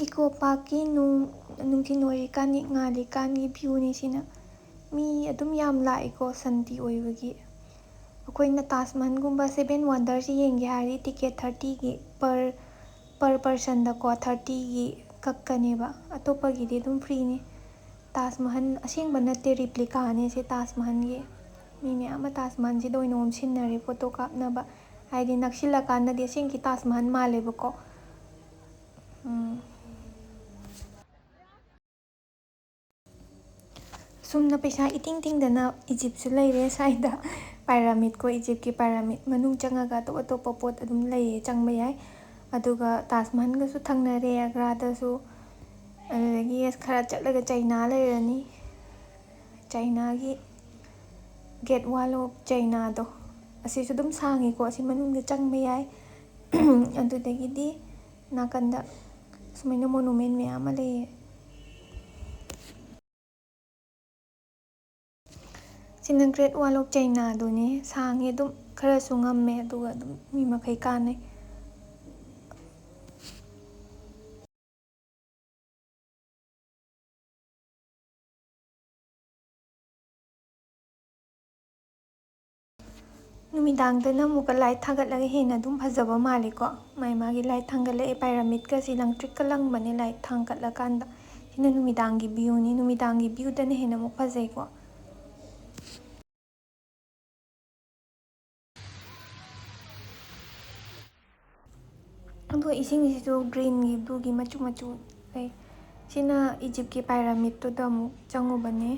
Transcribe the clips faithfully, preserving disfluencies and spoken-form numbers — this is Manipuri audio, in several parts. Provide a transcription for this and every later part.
ꯏꯀꯣ ꯄꯥꯔꯛꯀꯤ ꯅꯨꯡ-, ꯅꯨꯡꯊꯤꯜ ꯑꯣꯏꯔꯤꯀꯥꯟꯒꯤ, ꯉꯥꯜꯂꯤꯀꯥꯟꯒꯤ ꯚ꯭ꯌꯨꯅꯤ ꯁꯤꯅ꯫ ꯃꯤ ꯑꯗꯨꯝ ꯌꯥꯝ ꯂꯥꯛꯏꯀꯣ, ꯁꯟꯗꯦ ꯑꯣꯏꯕꯒꯤ꯫ ꯑꯩꯈꯣꯏꯅ ꯇꯥꯖ ꯃꯍꯜꯒꯨꯝꯕ ꯁꯦꯚꯦꯟ ꯋꯟꯗꯔꯁꯤ ꯌꯦꯡꯒꯦ ꯍꯥꯏꯔꯗꯤ ꯇꯤꯀꯦꯠ ꯊꯥꯔꯇꯤꯒꯤ per, per personꯗꯀꯣ, ꯊꯥꯔꯇꯤꯒꯤ ꯀꯛꯀꯅꯦꯕ꯫ ꯑꯇꯣꯞꯄꯒꯤꯗꯤ ꯑꯗꯨꯝ ꯐ꯭ꯔꯤꯅꯤ꯫ ꯇꯥꯖ ꯃꯍꯜ ꯑꯁꯦꯡꯕ ꯅꯠꯇꯦ, ꯔꯤꯄ꯭ꯂꯤꯀꯥꯅꯦ ꯁꯤ ꯇꯥꯖ ꯃꯍꯜꯒꯤ꯫ ꯃꯤ ꯃꯌꯥꯝ ꯑꯃ ꯇꯥꯖ ꯃꯍꯜꯁꯤꯗ ꯑꯣꯏꯅ ꯑꯣꯝꯁꯤꯟꯅꯔꯦ ꯐꯣꯇꯣ ꯀꯥꯞꯅꯕ꯫ ꯍꯥꯏꯗꯤ ꯅꯛꯁꯤꯜꯂꯀꯥꯟꯗꯗꯤ ꯑꯁꯦꯡꯀꯤ ꯇꯥꯖ ꯃꯍꯜ ꯃꯥꯜꯂꯦꯕꯀꯣ꯫ ꯎꯝ꯫ ꯁꯨꯝꯅ ꯄꯩꯁꯥ ꯏꯇꯤꯡ ꯇꯤꯡꯗꯅ ꯏꯖꯤꯞꯁꯨ ꯂꯩꯔꯦ ꯁ꯭ꯋꯥꯏꯗ꯫ ꯄꯥꯏꯔꯥꯃꯤꯠꯀꯣ, ꯏꯖꯤꯞꯀꯤ ꯄꯥꯏꯔꯥꯃꯤꯠ ꯃꯅꯨꯡ ꯆꯪꯉꯒ ꯑꯇꯣꯞ ꯑꯇꯣꯞꯄ ꯄꯣꯠ ꯑꯗꯨꯝ ꯂꯩꯌꯦ, ꯆꯪꯕ ꯌꯥꯏ꯫ ꯑꯗꯨꯒ ꯇꯥꯖ ꯃꯍꯜꯒꯁꯨ ꯊꯪꯅꯔꯦ, ꯑꯒ꯭ꯔꯥꯗꯁꯨ꯫ ꯑꯗꯨꯗꯒꯤ ꯈꯔ ꯆꯠꯂꯒ ꯆꯩꯅꯥ ꯂꯩꯔꯅꯤ꯫ ꯆꯩꯅꯥꯒꯤ Great Wall of Chinaꯗꯣ, ꯑꯁꯤꯁꯨ ꯑꯗꯨꯝ ꯁꯥꯡꯉꯤꯀꯣ, ꯑꯁꯤ ꯃꯅꯨꯡꯗ ꯆꯪꯕ ꯌꯥꯏ꯫ ꯑꯗꯨꯗꯒꯤꯗꯤ ꯅꯥꯀꯟꯗ ꯁꯨꯃꯥꯏꯅ monument ꯃꯌꯥꯝ ꯑꯃ ꯂꯩꯌꯦ꯫ ꯁꯤꯅ Great Wall of Chinaꯗꯨꯅꯦ, ꯁꯥꯡꯉꯦ, ꯑꯗꯨꯝ ꯈꯔꯁꯨ ꯉꯝꯃꯦ, ꯑꯗꯨꯒ ꯑꯗꯨꯝ ꯃꯤ ꯃꯈꯩ ꯀꯥꯟꯅꯩ꯫ ꯅꯨꯃꯤꯗꯥꯡꯗꯅ ꯑꯃꯨꯛꯀ light ꯊꯥꯒꯠꯂꯒ ꯍꯦꯟꯅ ꯑꯗꯨꯝ ꯐꯖꯕ ꯃꯥꯜꯂꯦꯀꯣ꯫ ꯃꯥꯏ ꯃꯥꯒꯤ light ꯊꯥꯡꯒꯠꯂꯛꯑꯦ, ꯄꯥꯏꯔꯥꯃꯤꯠꯀꯁꯤ ꯂꯪꯇ꯭ꯔꯤꯛꯀ ꯂꯪꯕꯅꯦ light ꯊꯥꯡꯒꯠꯂꯀꯥꯟꯗ꯫ ꯁꯤꯅ ꯅꯨꯃꯤꯗꯥꯡꯒꯤ viewꯅꯤ, ꯅꯨꯃꯤꯗꯥꯡꯒꯤ viewꯗꯅ ꯍꯦꯟꯅ ꯑꯃꯨꯛ ꯐꯖꯩꯀꯣ꯫ ꯑꯗꯣ ꯏꯁꯤꯡꯁꯤꯁꯨ greenꯒꯤ, blueꯒꯤ ꯃꯆꯨ ꯃꯆꯨ ꯂꯩ꯫ ꯁꯤꯅ ꯏꯖꯤꯞꯀꯤ ꯄꯥꯏꯔꯥꯃꯤꯠꯇꯨꯗ ꯑꯃꯨꯛ ꯆꯪꯉꯨꯕꯅꯦ꯫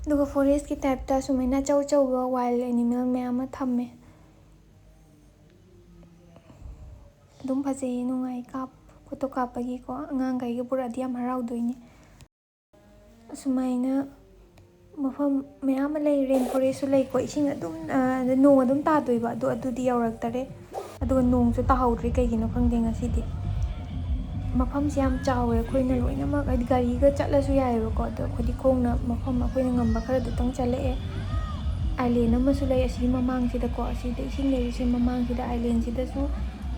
ꯑꯗꯨꯒ forestꯀꯤ typeꯇ ꯁꯨꯃꯥꯏꯅ ꯑꯆꯧ ꯑꯆꯧꯕ wild animal ꯃꯌꯥꯝ ꯑꯃ ꯊꯝꯃꯦ꯫ ꯑꯗꯨꯝ ꯐꯖꯩꯌꯦ, ꯅꯨꯡꯉꯥꯏ ꯀꯥꯞ-, photo ꯀꯥꯞꯄꯒꯤꯀꯣ꯫ ꯑꯉꯥꯡꯈꯩꯒ ꯄꯨꯔꯛꯑꯗꯤ ꯌꯥꯝ ꯍꯔꯥꯎꯗꯣꯏꯅꯦ꯫ ꯑꯁꯨꯃꯥꯏꯅ ꯃꯐꯝ ꯃꯌꯥꯝ ꯑꯃ ꯂꯩ꯫ Rain forestꯁꯨ ꯂꯩꯀꯣ꯫ ꯏꯁꯤꯡ ꯑꯗꯨꯝ, ꯑ, ꯅꯣꯡ ꯑꯗꯨꯝ ꯇꯥꯗꯣꯏꯕ, ꯑꯗꯣ ꯑꯗꯨꯗꯤ ꯌꯧꯔꯛꯇꯔꯦ꯫ ꯑꯗꯨꯒ ꯅꯣꯡꯁꯨ ꯇꯥꯍꯧꯗ꯭ꯔꯤ, ꯀꯩꯒꯤꯅꯣ ꯈꯪꯗꯦ ꯉꯁꯤꯗꯤ꯫ ꯃꯐꯝꯁꯦ ꯌꯥꯝ ꯆꯥꯎꯋꯦ꯫ ꯑꯩꯈꯣꯏꯅ ꯂꯣꯏꯅꯃꯛ, ꯍꯥꯏꯗꯤ, ꯒꯥꯔꯤꯒ ꯆꯠꯂꯁꯨ ꯌꯥꯏꯑꯕꯀꯣ, ꯑꯗꯣ ꯑꯩꯈꯣꯏꯗꯤ ꯈꯣꯡꯅ ꯃꯐꯝ ꯑꯩꯈꯣꯏꯅ ꯉꯝꯕ ꯈꯔꯗꯨꯇꯪ ꯆꯠꯂꯛꯑꯦ꯫ ꯑꯥꯏꯂꯦꯟ ꯑꯃꯁꯨ ꯂꯩ ꯑꯁꯤꯒꯤ ꯃꯃꯥꯡꯁꯤꯗꯀꯣ, ꯑꯁꯤꯗ ꯏꯁꯤꯡ ꯂꯩꯔꯤꯁꯦ ꯃꯃꯥꯡꯁꯤꯗ, ꯑꯥꯏꯂꯦꯟꯁꯤꯗꯁꯨ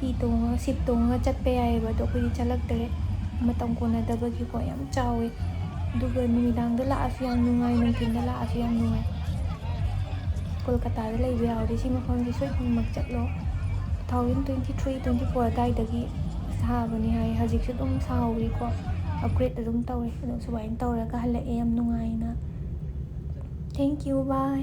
ꯍꯤ ꯇꯣꯡꯉꯒ, ꯁꯤꯞ ꯇꯣꯡꯉꯒ ꯆꯠꯄ ꯌꯥꯏꯑꯕ, ꯑꯗꯣ ꯑꯩꯈꯣꯏꯗꯤ ꯆꯠꯂꯛꯇꯔꯦ, ꯃꯇꯝ ꯀꯣꯟꯅꯗꯕꯒꯤꯀꯣ꯫ ꯌꯥꯝ ꯆꯥꯎꯋꯦ꯫ ꯑꯗꯨꯒ ꯅꯨꯃꯤꯗꯥꯡꯗ ꯂꯥꯛꯑꯁꯨ ꯌꯥꯝ ꯅꯨꯡꯉꯥꯏ, ꯅꯨꯡꯊꯤꯟꯗ ꯂꯥꯛꯑꯁꯨ ꯌꯥꯝ ꯅꯨꯡꯉꯥꯏ꯫ ꯀꯣꯜꯀꯇꯥꯗ ꯂꯩꯕ ꯌꯥꯎꯔꯗꯤ ꯁꯤ ꯃꯐꯝꯁꯦ ꯁꯣꯏꯗꯅꯃꯛ ꯆꯠꯂꯣ꯫ Two thousand twenty three twenty four ꯑꯗꯥꯏꯗꯒꯤ ꯁꯥꯕꯅꯤ ꯍꯥꯏ꯫ ꯍꯧꯖꯤꯛꯁꯨ ꯑꯗꯨꯝ ꯁꯥꯍꯧꯔꯤꯀꯣ, ꯑꯞꯒ꯭ꯔꯦꯗ ꯑꯗꯨꯝ ꯇꯧꯔꯤ꯫ ꯑꯗꯣ ꯁꯨꯃꯥꯏꯅ ꯇꯧꯔꯒ ꯍꯜꯂꯛꯑꯦ, ꯌꯥꯝ ꯅꯨꯡꯉꯥꯏꯅ꯫ Thank you, bye꯫